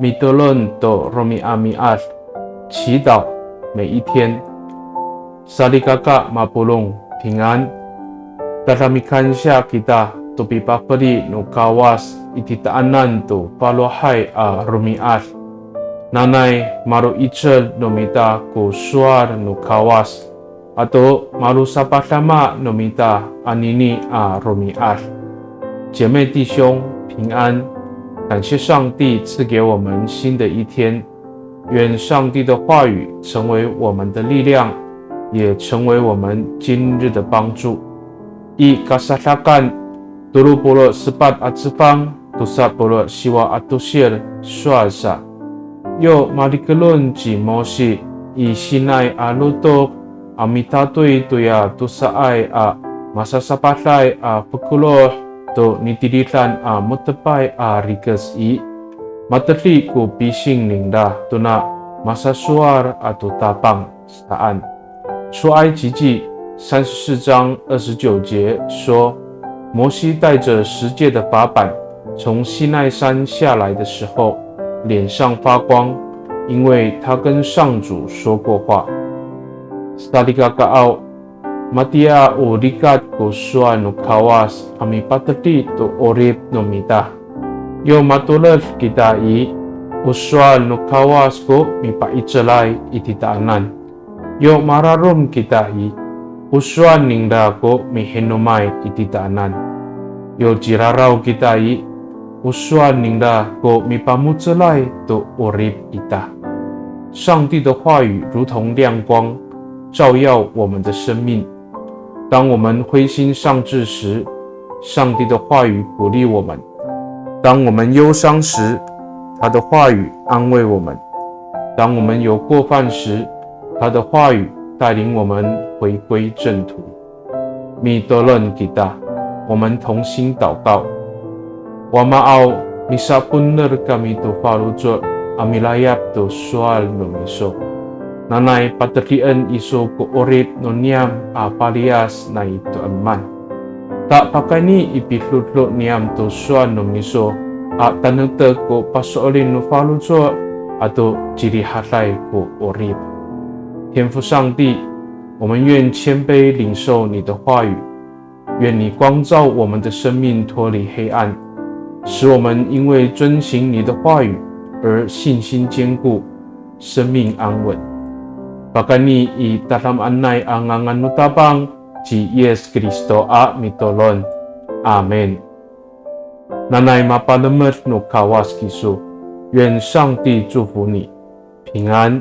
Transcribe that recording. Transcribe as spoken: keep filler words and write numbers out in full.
Mitolon to romi'ami'ad, 祈祷每一天。Salikaka mapolong, 平安。Tada mikansiya kita to pipafeli no Kawas i titaanan to falohay a romi'ad. Nanay malo'icel no mita ko sowal no Kawas, ato malosapadama no mita anini a romi'ad. 姐妹弟兄，平安。感谢上帝赐给我们新的一天，愿上帝的话语成为我们的力量，也成为我们今日的帮助。I Kasadakan tolo polo' sepat a cefang, tosa polo' siwa a tosil sowal sa. Yo malikelon ci Mosi i Sinay a lotok a mitatoy toya tosaay a masasapaday a fokeloh to nitilidan a mo^tepay a rikec i, matedi ko pising ningra tona masasowal ato Tapang saan. 出埃及记三十四章二十九节说，摩西带着十诫的法版从西奈山下来的时候，脸上发光，因为他跟上主说过话。Salikakaaw, matiya o likat ko sowal no Kawas a mipatedi to ’orip no mita. Yo matoled kita i, o sowal no Kawas ko mipa'icelay i titaanan. Yo mararom kita i, o sowal ningra ko mihinomay i titaanan. Yo ciraraw kita i, o sowal ningra ko mipamocelay to ’orip ita. 上帝的话语如同亮光，照耀我们的生命。当我们灰心丧志时，上帝的话语鼓励我们；当我们忧伤时，他的话语安慰我们；当我们有过犯时，他的话语带领我们回归正途。Mitolon kita，我们同心祷告。Wamaaw, misaponer kami to faloco' a milayap to sowal no miso. Nanay patedien iso ko ’orip no niyam a paliyas nai to'eman. Ta pakayni i pido^do niyam to sowal no miso a tanektek ko paso'elin no faloco' ato cirihaday ko ’orip. 天父上帝，我们愿谦卑领受你的话语，愿你光照我们的生命，脱离黑暗，使我们因为遵行你的话语而信心坚固，生命安稳。Pakayni i tadamaanay a ngangan no Tapang ci Yis Kristo a mitolon. Amin. Nanay mapalemed no Kawas kiso. 愿上帝祝福你，平安。